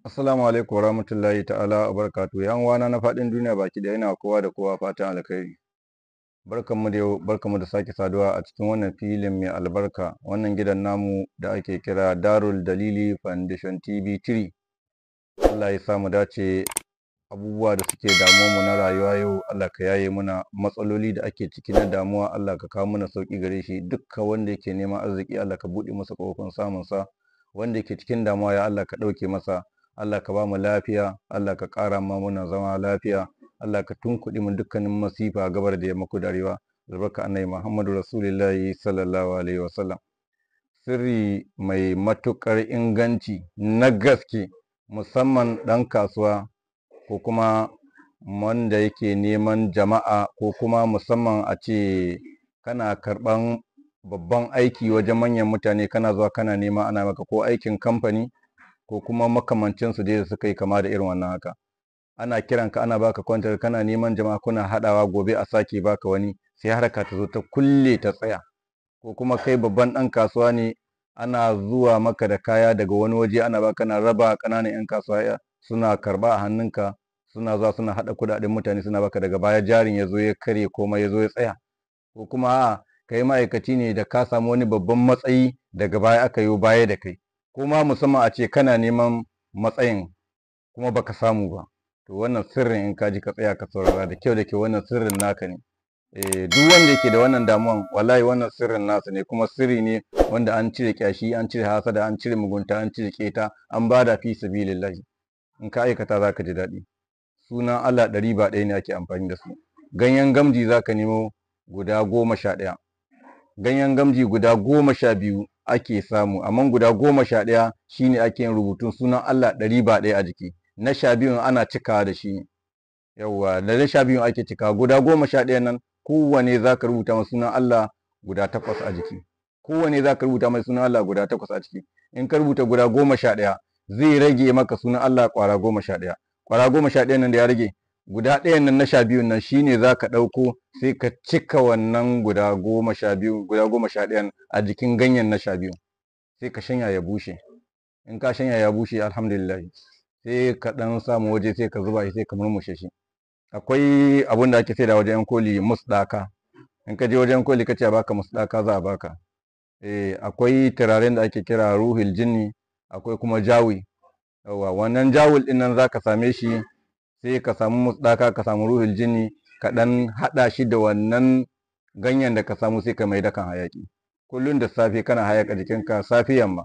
Assalamu alaikum warahmatullahi ta'ala wa barakatuhu. Yan uwana na faɗin duniya baki ɗaya, ina kowa da kowa fatan alkhairi. Barkanmu da yau, barkanmu da sake saduwa a cikin wannan filin mai albarka, wannan gidan namu da ake kira Darul Dalili Foundation TV 3. Allah ya sa mu dace. Abubuwa da suke damuwar mu na rayuwa yau, Allah ka yaye muna. Matsaloli da ake ciki na damuwa, Allah ka kawo mana sauki gare shi. Dukkan wanda yake neman arziki, Allah ka buɗe masa ƙofofin samun sa. Wanda yake cikin damuwa, ya Allah ka ɗauke masa. Allah ka ba mu lafiya, Allah ka ƙara ma muna zama lafiya, Allah ka tunkuɗe mu dukkanin masifa gabar da yamma, kudu, arewa, albarka Annabi Muhammadu Rasulullahi sallallahu alaihi wasallam. Sirri mai matuƙar inganci na gaske, musamman ɗan kasuwa ko kuma wanda yake neman jama'a, ko kuma musamman a ce kana karɓan babban aiki wajen manyan mutane, kana zuwa kana nema ana maka, ko aikin kamfani ko kuma makamancinsu dai da suka yi kama da irin wannan haka. Ana kiranka, ana baka kwantar, kana neman jama'a, kuna haɗawa, gobe a sake baka wani, sai harka ta zo ta kulle ta tsaya. Ko kuma kai babban ɗan kasuwa ne, ana zuwa maka da kaya daga wani waje, ana baka, kana raba ƙananan 'yan kasuwa suna karɓa a hannunka, suna zuwa suna haɗa kuɗaɗen mutane suna baka, daga baya jarin ya zo ya karye, komai ya zo ya tsaya. Ko kuma a'a, kai ma'aikaci ne da ka samu wani babban matsayi, daga baya aka yo baya da kai, kuma musamman a ce kana neman matsayin kuma baka samu ba. To wannan sirrin in ka ji, ka tsaya ka saurara da kyau da kyau, wannan sirrin naka ne. Eh, duk wanda yake da wannan damuwan, wallahi wannan sirrin nasa ne, kuma sirri ne wanda an cire kyashi, an cire hasada, an cire mugunta, an cire keta, an bada fi sabilillahi. In ka aikata zaka ji daɗi. Sunan Allah 100 ba 1 ne ake amfani da su. Ganyen gamji zaka nemo guda 11, ganyen gamji guda 12 ake samu, amma guda 11 shine ake yin rubutun sunan Allah 100 ba 1 a jiki. Na 12n ana cikawa da shi. Yawwa, da na 12n ake cikawa. Guda 11 nan, kowane za ka rubuta masa sunan Allah guda 8 a jiki. Kowane za ka rubuta mai sunan Allah guda 8 a ciki. In ka rubuta guda 11, zai rage maka sunan Allah ƙwara 11. Ƙwara 11 nan da ya rage, guda ɗayan nan na 12n nan shine za ka ɗauko, sai ka cika wannan guda 12, guda 11n a jikin ganyen na 12, sai ka shanya ya bushe. In ka shanya ya bushe, alhamdulillah, sai ka ɗan samu waje, sai ka zuba shi, sai ka murmushe shi. Akwai abun da ake saida wajen 'yan koli, musɗaka. In ka je wajen koli ka ce a baka musɗaka, za a baka. Eh, akwai turaren da ake kira ruhul jinni, akwai kuma jawi. Yawwa, wannan jawul ɗin nan za ka same shi, sai ka samu musɗaka, ka samu ruhul jinni, ka ɗan haɗa shi da wannan ganyen da ka samu, sai ka mai dakan hayaƙi. Kullum da safe kana hayaƙa jikinka, safe yamma,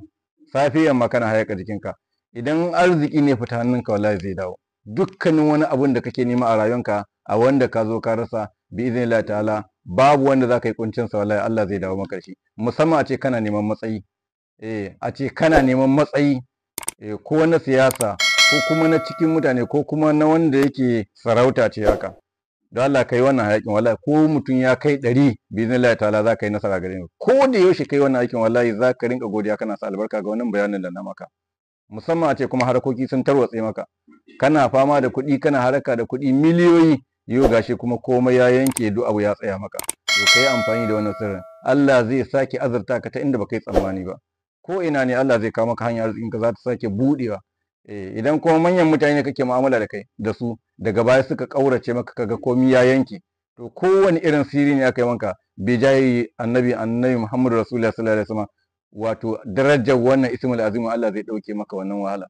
safe yamma kana hayaƙa jikinka. Idan arziki ne fita hannunka, wallahi zai dawo. Dukkanin wani abun da kake nema a rayuwanka a wanda ka zo ka rasa, bi iznillahi ta'ala babu wanda za ka yi kuncin sa, wallahi Allah zai dawo maka shi. Musamman a ce kana neman matsayi, eh, a ce kana neman matsayi, eh, ko na siyasa ko kuma na cikin mutane ko kuma na wanda yake sarauta ce haka. Don Allah kai wannan hayakin, wallahi ko mutum ya kai 100, bi iznillahi ta'ala za ka yi nasara gare ni. Ko da yaushe kai wannan aikin, wallahi za ka rinka godiya, kana sa albarka ga wannan bayanin da na maka. Musamman a ce kuma harkoki sun tarwatse maka, kana fama da kuɗi, kana haraka da kuɗi miliyoyi, yau gashi kuma komai ya yanke, duk abu ya tsaya maka. To kai amfani da wannan sirrin, Allah zai sake azurta ka ta inda baka yi tsammani ba. Ko ina ne Allah zai kawo maka hanyar arzikin ka za ta sake buɗewa. Eh, idan kuma manyan mutane ne kake mu'amala da kai da su, daga baya suka ƙaurace maka, kaga komai ya yanke, to kowane irin sirri ne aka yi maka, bi jayi Annabi Muhammadu Rasulullah sallallahu alaihi wasallam, wato darajar wannan ismul azim, Allah zai ɗauke maka wannan wahala.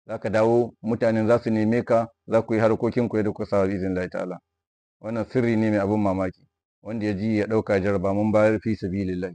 Za ka dawo, mutanen za su neme ka, za ku yi harkokin ku yadda kuka saba, izin ta'ala. Wannan sirri ne mai abin mamaki. Wanda ya ji ya ɗauka jarraba, mun bayar fi sabilillah.